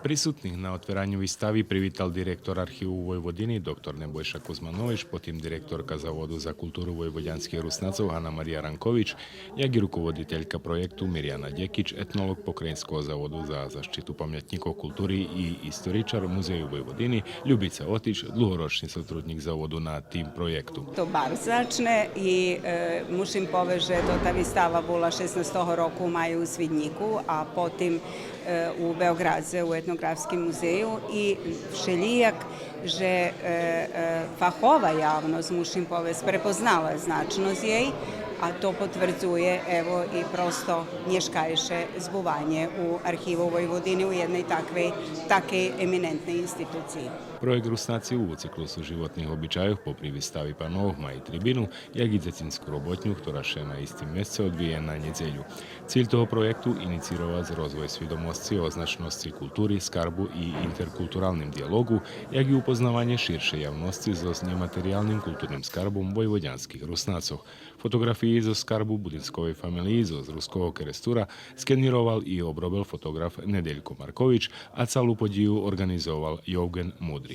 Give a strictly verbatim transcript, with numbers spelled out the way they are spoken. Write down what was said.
Присутних на отвераню вистави привитал директор Архиву Войводини доктор Небойша Кузманович, потим директорка Заводу за културу войводянских Руснацох Ана Мария Ранкович, як и руководителька проєкту Миряна Дєкич, етнолоґ Покраїнского заводу за защиту памятнїкох култури и историчар Музею Войводини, Любица Отич, длугорочни сотруднїк Заводу на тим проєкту. То барз значне и, е, мушим повесц же тота вистава була шеснастого року у маю у Свиднїку, а потим, е, у Беоґрадзе у Етноґрафским музею и вшелїяк же, е, е, фахова явносц, мушим повесц, препознала значносц єй, а то потвердзує, ево, и просто нєшкайше збуванє у Архиву Войводини у єдней таквей, такей еминентней институциї. Проєкт Руснаци у циклусу животних обичайох попри вистави панох ма и трибину, як и дзецинску роботню, котра ше на истим месце одвиє на нєдзелю. Циль того проєкту — инициировац розвой свидомосци о значносци култури, скарбу и интеркултуралним диялоґу, як и упознаванє ширшей явносци зоз нєматериялним културним скарбом войводянских Руснацох. Фотоґрафиї зоз скарбу будинсковей фамелиї зоз Руского Керестура скенировал и обробел фотоґраф Неделько Маркович, а цалу подїю орґанизовал Йовґен Мудри.